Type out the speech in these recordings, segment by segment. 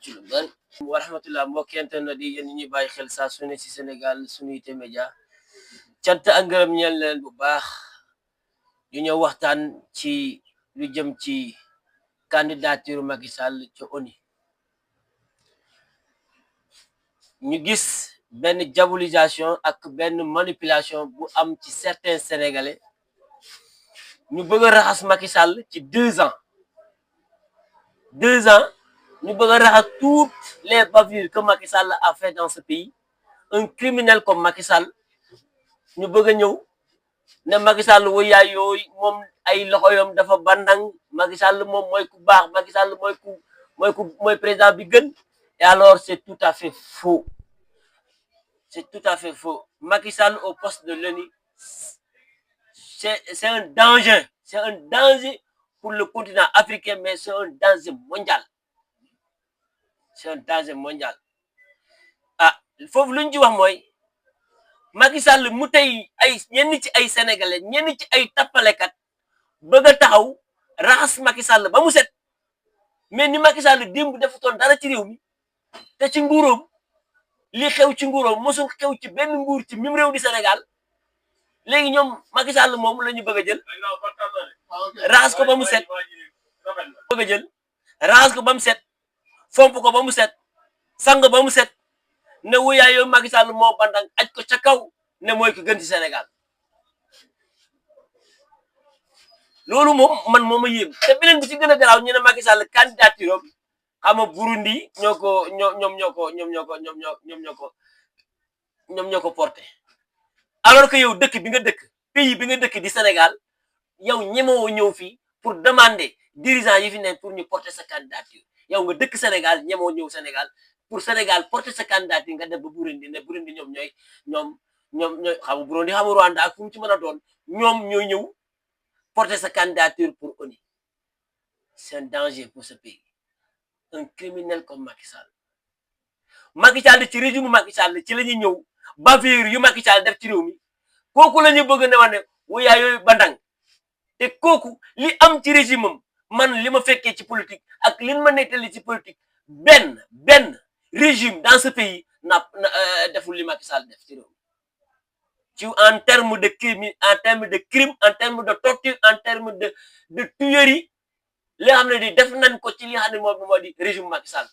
ci lu bari wa rahmatullah mbokk internet yi yéen ñi bàyyi xel saa su ne ci Sénégal Sunité Média cant ak ngërëm ñeel leen bu baax ñu ñëw waxtaan ci lu jëm ci candidature Macky Sall ci ONU ñu gis benn diabolisation ak benn manipulation bu am ci certains Sénégalais ñu bëgg a raxas Macky Sall ci 2 ans ñu bëgg a raxas toutes les bavures que Macky Sall a fait dans ce pays. Un criminel comme Macky Sall ñu bëgg a ñëw ne Macky Sall yaay yooyu moom ay loxoyam dafa bandang Macky Sall moom mooy ku baax Macky Sall mooy président bi gën. Et alors c'est tout à fait faux. C'est tout à fait faux. Macky Sall au poste de l'ONU, c'est un danger. C'est un danger pour le continent africain, mais c'est un danger mondial. C'est un danger mondial. Ah, foofu lu ñu ci wax mooy Macky Sall mu tey ay ñenn ci ay sénégalais ñenn ci ay tappalekat bëgg a taxaw raxas Macky Sall ba mu set mais ni Macky Sall démb defutoon dara ci réew mi te ci nguuróom li xew ci nguuróom mosul xew ci benn nguur ci mim réew di Sénégal léegi ñoom Macky Sall moom la ñu bëgg a jël raxas ko ba mu set bëgg a jël raxas ko ba mu set fomp ko ba mu set sang ba mu set ne wuyaay yow Macky Sall moo bandang aj ko ca kaw ne mooy ko gën ci Sénégal loolu moom man moo ma yéem te beneen bi ci gën a garaaw ñu ne Macky Sall candidature am xam nga Burundi ñoom ñoo ko porté alors que yow dëkk bi nga dëkk pays bi nga dëkk di Sénégal yow ñemoo ñëw fii pour demander dirigeant yi fi ne pour ñu porter sa candidature yow nga dëkk Sénégal ñemoo ñëw Sénégal pour Sénégal porter sa candidature nga def ba Burundi ne Burundi ñoom ñooy xam Burundi xam Rwanda ak fu mu ci mën a doon ñoom ñooy ñëw porter sa candidature pour ONU. C'est un danger pour ce pays. Un criminel comme Macky Sall. Macky Sall ci régime Macky Sall ci la ñuy ñëw bavure yu Macky Sall def ci réew mi kooku la ñu bëgg ne wax ne wuyaa yooyu bandang te kooku li am ci régime am man li ma fekkee ci politique ak li ma nettali ci politique benn régime dans ce pays deful li Macky Sall def ci réew mi ci en terme de crime en terme de torture en terme de tuerie li nga xam ne di def nañ ko ci li nga xam ne moo di régime Macky Sall.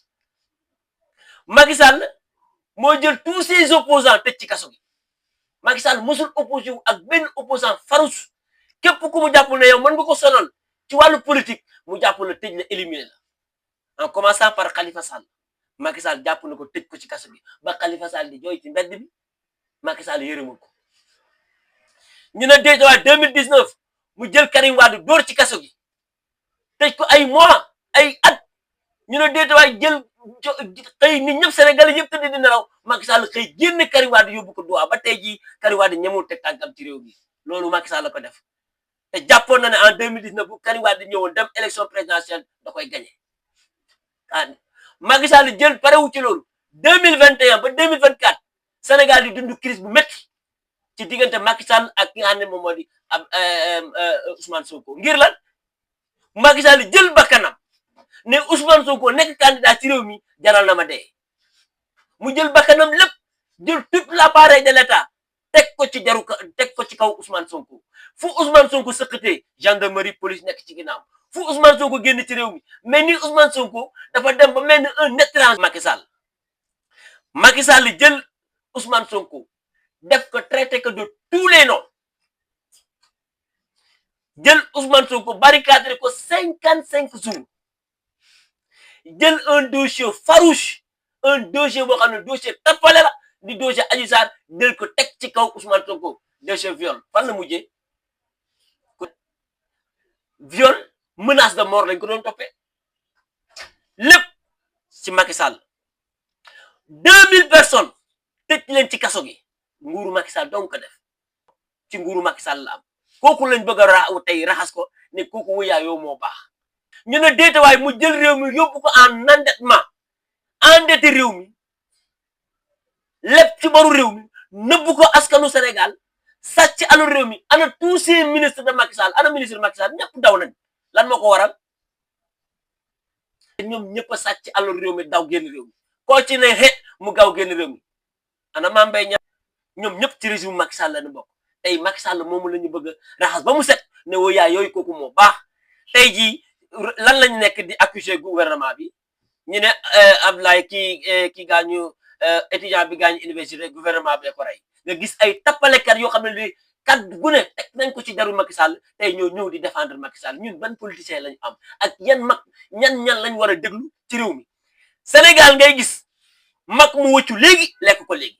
Macky Sall moo jël tous ses opposants tëj ci kaso gi Macky Sall mosul opposé wu ak benn opposant farouche képp ku mu jàpp ne yow mën nga ko sonal ci wàllu politique mu jàpp la tëj la éliminé la en commençant par Khalifa Sall Macky Sall jàpp na ko tëj ko ci kaso gi ba Khalifa Sall di jooy ci mbedd bi Macky Sall yërëmul ko ñu ne déjà 2019 mu jël Karim Wade dóor ci kaso gi tëj ko ay mois ay at ñu ne déjà jël xëy nit ñëpp Sénégalais yëpp tëdd di nelaw Macky Sall xëy génne Karim Wade yóbbu ko duwaa ba tey jii Karim Wade ñemul teg tànkam ci réew mi loolu Macky Sall la ko def te jàppoon na ne en 2019 bu Karim Wade ñëwoon dem élection présidentielle da koy gagné ah Macky Sall jël parewu ci loolu 2021 ba 2024 Sénégal di dund crise bu métti ci diggante Macky Sall ak ki nga xam ne moom moo di Ousmane Sonko ngir lan Macky Sall jël bakkanam ne Ousmane Sonko nekk candidat ci réew mi jaral na ma dee mu jël bakkanam lépp jël tout l'appareil de l'État teg ko ci kaw Ousmane Sonko fu Ousmane Sonko sëkkatee gendarmerie police nekk ci ginnaaw fu Ousmane Sonko génn ci réew mi mais ni Ousmane Sonko dafa dem ba mel ni un étranger. Macky Sall jël Ousmane Sonko def ko traité que de tous les noms jël Ousmane Sonko barricadé ko 55 jours jël un dossier farouche un dossier boo xam ne dossier tappale la di dossier Adji Sarr jël ko teg ci kaw Ousmane Sonko dossier viol fan la mujjee viol menace de mort lañ ko doon toppee lépp ci Macky Sall 2000 personnes tëj leen ci kaso gi nguuru Macky Sall donc ko def ci nguuru Macky Sall la am kooku lañ bëgg a tey raxas ko ne kooku wuyaa yow moo baax ñu ne déetawaay mu jël réew mi yóbbu ko en endettement endetté réew mi lépp ci baru réew mi nëbbu ko askanu Sénégal sàcc alu réew mi ana tous ces ministres de Macky Sall ana ministre Macky Sall ñëpp daw nañ lan moo ko waral ñoom ñëpp a sàcc alalu réew mi daw génn réew mi koo ci ne xe mu gaaw génn réew mi ana Mame Mbaye Niang ñoom ñëpp ci régime Macky Sall la ñu bokk tey Macky Sall moomu la ñu bëgg a raxas ba mu set ne woo yaay yooyu kooku moo baax tey jii lan lañu nekk di accuser gouvernement bi ñu ne Abdoulaye kii gaañu étudiant bi gaañu université gouvernement bi ko rey nga gis ay tappalekat yoo xam ne li kaddu gu ne teg nañ ko ci deru Macky Sall tey ñoo ñëw di défendre Macky Sall ñun ban politicien lañu am ak yan mag ñan lañ war a déglu ci réew mi Sénégal ngay gis mag mu wëccu léegi lekk ko léegi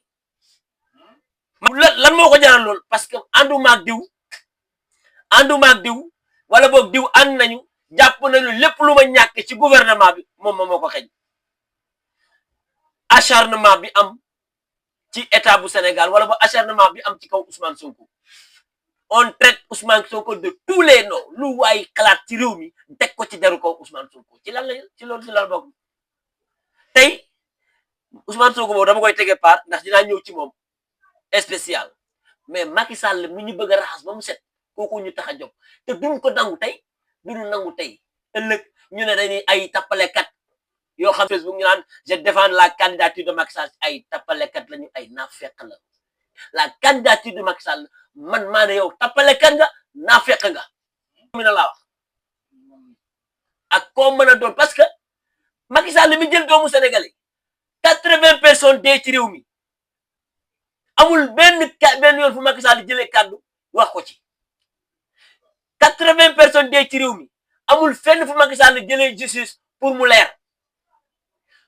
lan moo ko jaral lool parce que ànduma ak diw wala boog diw ànd nañu jàpp nañu lépp lu ma ñàkk ci gouvernement bi moom moo ko xeeñ acharnement bi am ci état bu Sénégal wala ba acharnement bi am ci kaw Ousmane Sonko on traite Ousmane Sonko de tous les noms lu waay xalaat ci réew mi teg ko ci deru kaw Ousmane Sonko ci lan la bokk tey Ousmane Sonko boobu dama koy tege part ndax dinaa ñëw ci moom spécial mais Macky Sall mi ñu bëgg a raxas ba mu set kooku ñu tax a jóg te duñ ko nangu tey duñu nangu tey ëllëg ñu ne dañuy ay tappalekat yoo xam Facebook ñu naan je défends la candidature de Macky Sall ay tappalekat lañu ay naafeq la candidature de Macky Sall man maa ne yow tappalekat nga naafeq nga mi na laa wax ak koo mën a doon parce que Macky Sall mi jël doomu Sénégalais 80 personnes dee ci réew mi amul benn yoon fu Macky Sall jëlee kàddu wax ko ci 80 personnes dee ci réew mi amul fenn fu Macky Sall jëlee justice pour mu leer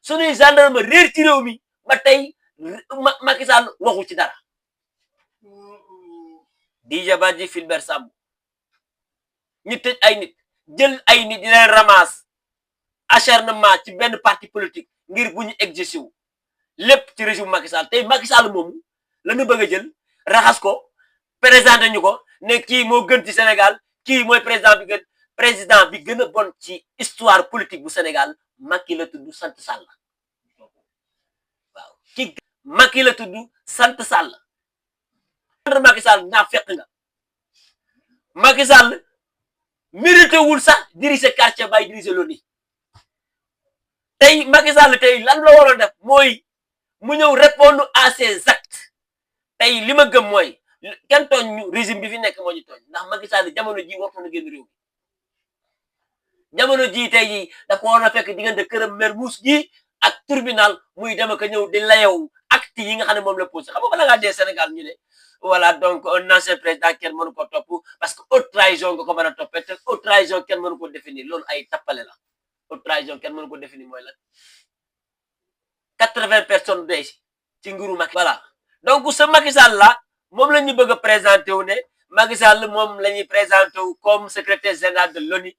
suñuy gendarme réer ci réew mi ba tey Macky Sall waxu ci dara Didier Badji Fulbert Sambou ñu tëj ay nit jël ay nit di leen ramasse acharnement ci benn parti politique ngir bu ñu exercer wu lépp ci régime Macky Sall tey Macky Sall moomu la ñu bëgg a jël raxas ko présenté ñu ko ne kii moo gën ci Sénégal kii mooy président bi gën a bon ci histoire politique bu Sénégal Macky la tudd sant Sall waaw ki Macky la tudd sant Sall Macky Sall naa fekk nga Macky Sall mérité wul sax diriger quartier bay diriger l'ONU tey Macky Sall tey lan la waroon def mooy mu ñëw répondre à ses actes tey li ma gëm mooy kenn tooñ ñu régime bi fi nekk moo ñu tooñ ndax Macky Sall jamono ji waxtu na génn réew mi jamono ji tey jii dafa waroon a fekk diggante këram Mermoz gi ak tribunal muy dem ak ñëw di layow acte yi nga xam ne moom la posé xam nga bala ngaa dee Sénégal ñu ne voilà donc un ancien président kenn mënu ko topp parce que haute trahison nga ko mën a toppee te haute trahison kenn mënu ko définir loolu ay tappale la haute trahison kenn mënu ko définir mooy lan 80 personnes dee ci nguuru Macky voilà donc ce Macky Sall là moom la ñu bëgg a présenté wu ne Macky Sall moom la ñuy présenté wu comme secrétaire général de l'ONU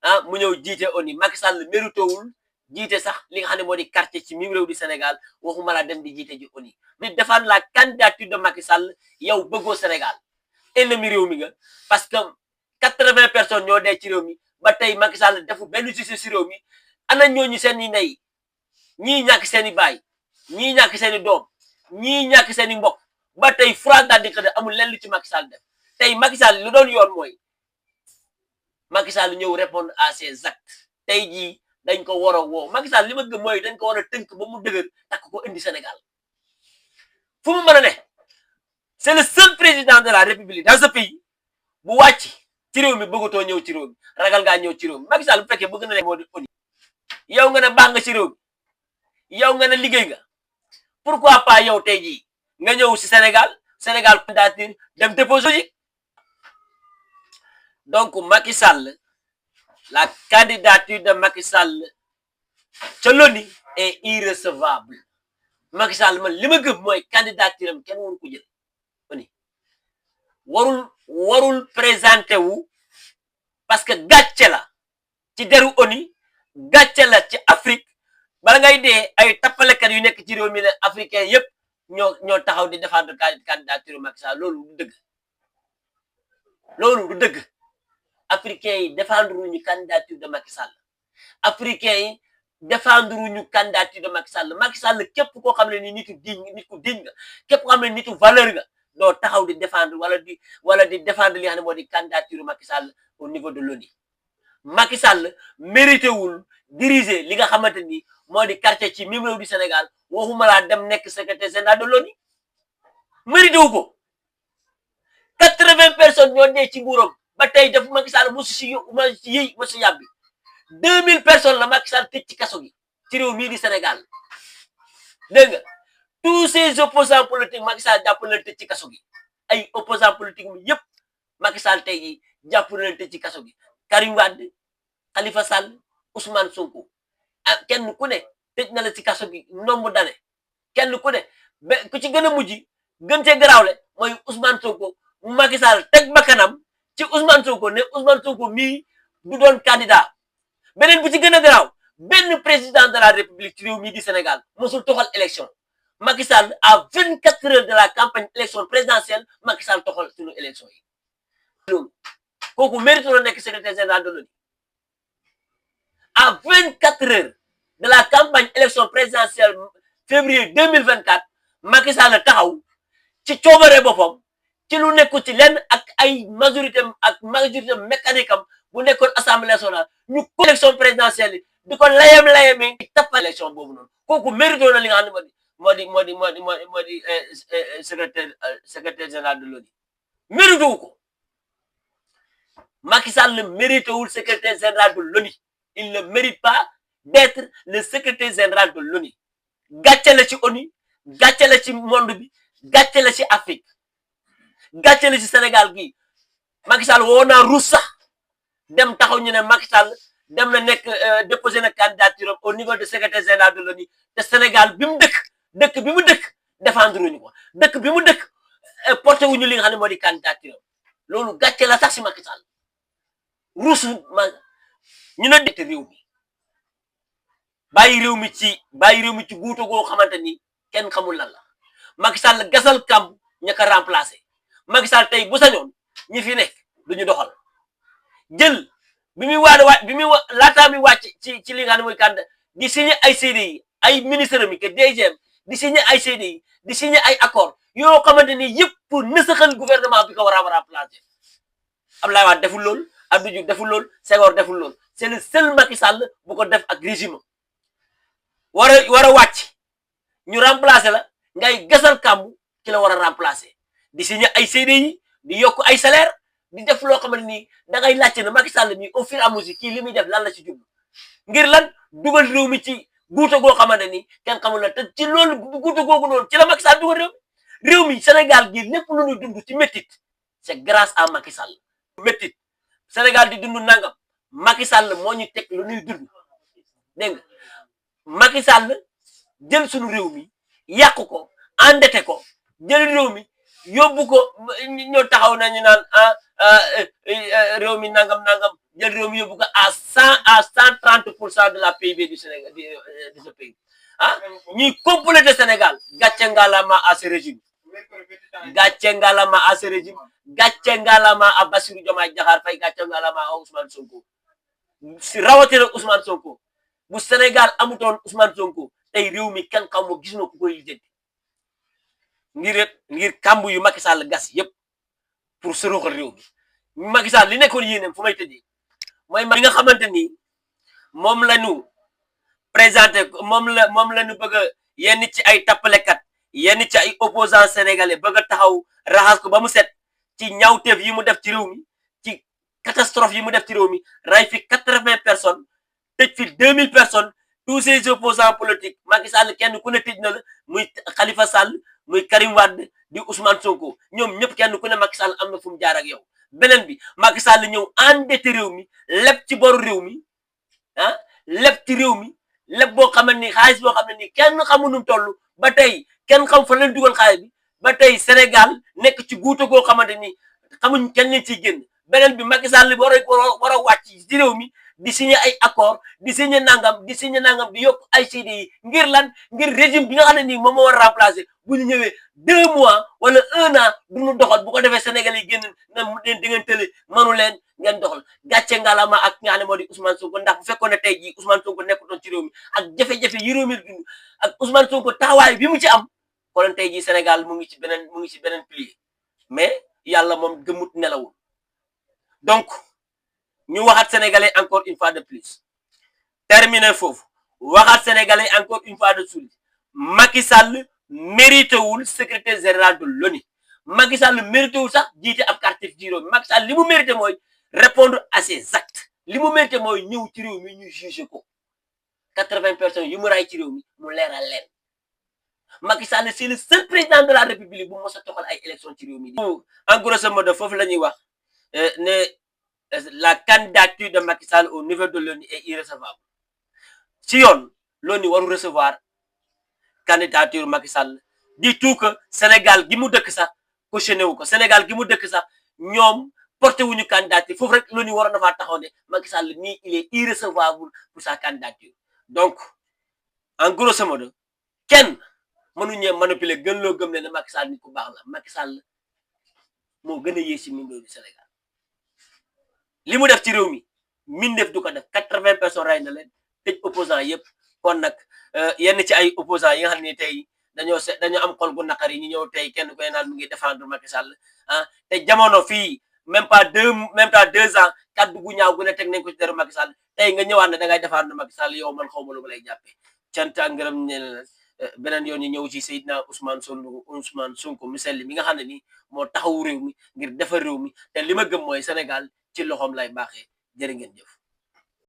ah mu ñëw jiite ONU Macky Sall méritowul jiite sax li nga xam ne moo di quartier ci mim réew di Sénégal waxuma la dem di jiite ji ONU di défendre la candidature de Macky Sall yow bëggoo Sénégal ennemi réew mi nga parce que 80 personnes ñoo dee ci réew mi ba tey Macky Sall defu benn justice ci réew mi ana ñooñu seen i ndey ñii ñàkk seen i baay ñii ñàkk seen i doom ñii ñàkk seen i mbokk ba tey froidement di ko def amul lenn lu ci Macky Sall def tey Macky Sall lu doon yoon mooy Macky Sall ñëw répondre à ses actes tey jii dañ ko war a woo Macky Sall li ma gëm mooy dañ ko war a tënk ba mu dëgër takk ko indi Sénégal fu mu mën a ne c'est le seul président de la République dans ce pays bu wàcc ci réew mi bëggatoo ñëw ci réew mi ragal ngaa ñëw ci réew mi Macky Sall bu fekkee bëgg na ne moo di ONU yow nga ne baax nga ci réew mi yow nga ne liggéey nga pourquoi pas yow tey jii nga ñëw ci Sénégal candidature dem déposer donc Macky Sall la candidature de Macky Sall ca l'ONU est irrecevable Macky Sall man li ma gëm mooy candidature am kenn waru ko jël ONU warul présenté wu parce que gàcce la ci deru ONU gàcce la ci Afrique bala ngay dee ay tappalekat yu nekk ci réew mi ne africain yëpp ñoo taxaw di défendre candidature Macky Sall loolu du dëgg africains yi défendre ñu candidature de Macky Sall africains yi défendre ñu candidature de Macky Sall Macky Sall képp koo xam ne ni nit ku digne nga képp koo xam ne nitu valeur nga doo taxaw di défendre wala di défendre li nga xam ne moo di candidature Macky Sall au niveau de l'ONU Macky Sall mérité wul diriger li nga xamante ni moo di quartier ci même réew du Sénégal waxuma laa dem nekk secrétaire général de l'ONU mérité wu ko 80 personnes ñoo dee ci nguuram ba tey def Macky Sall mosu si yëy mosu yàbbi 2000 personnes la Macky Sall tëj ci kaso gi ci réew mii di Sénégal dégg nga tous ces opposants politiques Macky Sall jàpp leen tëj ci kaso gi ay opposants politiques mi yëpp Macky Sall tey jii jàpp leen tëj ci kaso gi Karim Wade Khalifa Sall Ousmane Sonko ak kenn ku ne tëj na la ci kaso gi nombre d'années kenn ku ne ku ci gën a mujj gën cee garaawle mooy Ousmane Sonko Macky Sall teg bakkanam ci Ousmane Sonko ne Ousmane Sonko mii du doon candidat beneen bu ci gën a garaaw benn président de la République ci réew mii di Sénégal mosul toxal élection Macky Sall à 24 heures de la campagne élection présidentielle Macky Sall toxal suñu élection yi loolu kooku mérite na nekk secrétaire général de l'ONU à 24 heures de la campagne élection présidentielle février 2024 Macky Sall taxaw ci coobare boppam ci lu nekku ci lenn ak ay majorité mécanique am bu nekkoon assemblée nationale ñu ko élection présidentielle yi di ko layam-layami tappal élection boobu noonu kooku mérite na li nga xam ne moo di secrétaire général de l'ONU mérite wu ko Macky Sall ne mérite wul secrétaire général de l'ONU il ne mérite pas d'être le secrétaire général de l'ONU gàcce la ci ONU gàcce la ci monde bi gàcce la ci Afrique gàcce la ci Sénégal gii Macky Sall woo naa ruus sax dem taxaw ñu ne Macky Sall dem na nekk déposer na candidature au niveau de secrétaire général de l'ONU te Sénégal bi mu dëkk bi mu dëkk défendre ñu ko dëkk bi mu dëkk porté wuñu li nga xam ne moo di candidature loolu gàcce la sax si Macky Sall ruus ñu ne dëkk réew mi bàyyi réew mi ci guuto goo xamante ni kenn xamul lan la Macky Sall gasal kamb ña ko remplacé Macky Sall tey bu sañoon ñi fi nekk duñu doxal jël bi muy laataa mi wàcc ci li nga xam ne mooy candidat di signé ay CDI ay ministre mi que DGM di signé ay CDI di signé ay accord yoo xamante ni yëpp pour nësaxal gouvernement bi ko war a remplacer Abdoulaye Wade deful loolu Abdou Diouf deful loolu Senghor deful loolu c'est le seul Macky Sall bu ko def ak régime war a wàcc ñu remplacer la ngay gasal kàmbu ci la war a remplacer di signé ay CDI di yokk ay salaire di def loo xamante ni da ngay laajte ne Macky Sall mi au fur et à mesure kii li muy def lan la ci jublu ngir lan dugal réew mi ci guuta goo xamante ni kenn xamul la te ci loolu guuta googu noonu ci la Macky Sall dugal réew mi Sénégal gi lépp lu ñuy dund ci méttit c'est grâce à Macky Sall méttit Sénégal di dund nangam Macky Sall moo ñu teg lu ñuy dund dégg nga Macky Sall jël suñu réew mi yàq ko endetté ko jël réew mi yóbbu ko ñoo taxaw nañu naan réew mi nangam jël réew mi yóbbu ko à 130% de la PIB du Sénégal de ce pays ñuy compléter Sénégal gàcce ngalama à ce régime gàcce ngalama à ce régime gàcce ngalama à Bassirou Diomaye Diakhar Faye gàcce ngalama à Ousmane Sonko si rawatina Ousmane Sonko bu Sénégal amutoon Ousmane Sonko tey réew mi kenn xamoo gis na ku koy lijjanti ngir kàmb yu Macky Sall gas yëpp pour soroxal réew mi Macky Sall li nekkoon yéeneem fu may tëjee mooy li nga xamante ni moom la ñu présenté moom la ñu bëgg a yenn ci ay tappalekat yenn ci ay opposants sénégalais bëgg a taxaw raxas ko ba mu set ci ñaawteef yi mu def ci réew mi ci catastrophe yi mu def ci réew mi ray fi 80 personnes tëj fi 2000 personnes tous ces opposants politiques Macky Sall kenn ku ne tëj na la muy Khalifa Sall muy Karim Wade di Ousmane Sonko ñoom ñëpp kenn ku ne Macky Sall am na fu mu jaar ak yow beneen bi Macky Sall ñëw endetté réew mi lépp ci boru réew mi lépp ci réew mi lépp boo xam ne ni xaalis boo xam ne ni kenn xamu nu mu toll ba tey kenn xam fa leen dugal xaalis bi ba tey Sénégal nekk ci guuta goo xamante ni xamuñ kenn leen ciy génn beneen bi Macky Sall war a wàcc ci réew mi di signé ay accord di signé nangam di yokk ay CDI ngir lan ngir régime bi nga xam ne nii moom moo war a remplacer bu ñu ñëwee 2 mois wala 1 an du ñu doxal bu ko defee Sénégal yi génn na leen di ngeen tële mënu leen ngeen doxal gàcce ngalama ak nga xam ne moo di Ousmane Sonko ndax bu fekkoon ne tey jii Ousmane Sonko nekkutoon ci réew mi ak jafe-jafe yi réew mi dund ak Ousmane Sonko taxawaay bi mu ci am kon tey jii Sénégal mu ngi ci beneen pilier mais yàlla moom gëmut nelawul donc ñu waxat sénégalais encore une fois de plus terminer foofu waxat sénégalais encore une fois de plus Macky Sall mérité wul secrétaire général de l'ONU. Macky Sall mérité wul sax jiite ab quartier ci réew mi. Macky Sall li mu mérité mooy répondre à ses actes li mu mérité mooy ñëw ci réew mi ñu juger ko 80 personnes yu mu ray ci réew mi mu leeral leen Macky Sall c'est le seul président de la République bu mos a toxal ay élections ci réew mi. En grosso modo foofu la ñuy wax ne la candidature de Macky Sall au niveau de l'ONU est irrecevable ci yoon l'ONU waru recevoir candidature Macky Sall di tout que Sénégal gi mu dëkk sax cautionné wu ko Sénégal gi mu dëkk sax ñoom porté wuñu candidature foofu rek l'ONU waroon na faa taxaw ne Macky Sall nii il est irrecevable pour sa candidature. Donc en grosso modo kenn mënuñee manipuler gën loo gëm ne Macky Sall nit ku baax la Macky Sall moo gën a yées ci mbindeefu Sénégal li mu def ci réew mi mbindeef du ko def 80 personnes rey na leen tëj opposant yëpp kon nag yenn ci ay opposants yi nga xam ne tey dañoo am xol gu naqari ñu ñëw tey kenn koy naan mu ngi défendre Macky Sall ah te jamono fii même pas 2 ans kaddu gu ñaaw gu ne teg nañ ko ci deru Macky Sall tey nga ñëwaat ne da ngay défendre Macky Sall yow man xaw ma lu ma lay jàppee cant ak ngërëm ne beneen yoon ñu ñëw ci Seydina Ousmane Sonko mi sell mi nga xam ne nii moo taxawu réew mi ngir defar réew mi te li ma gëm mooy Sénégal ci loxoom lay baaxee jërë ngeen jëf.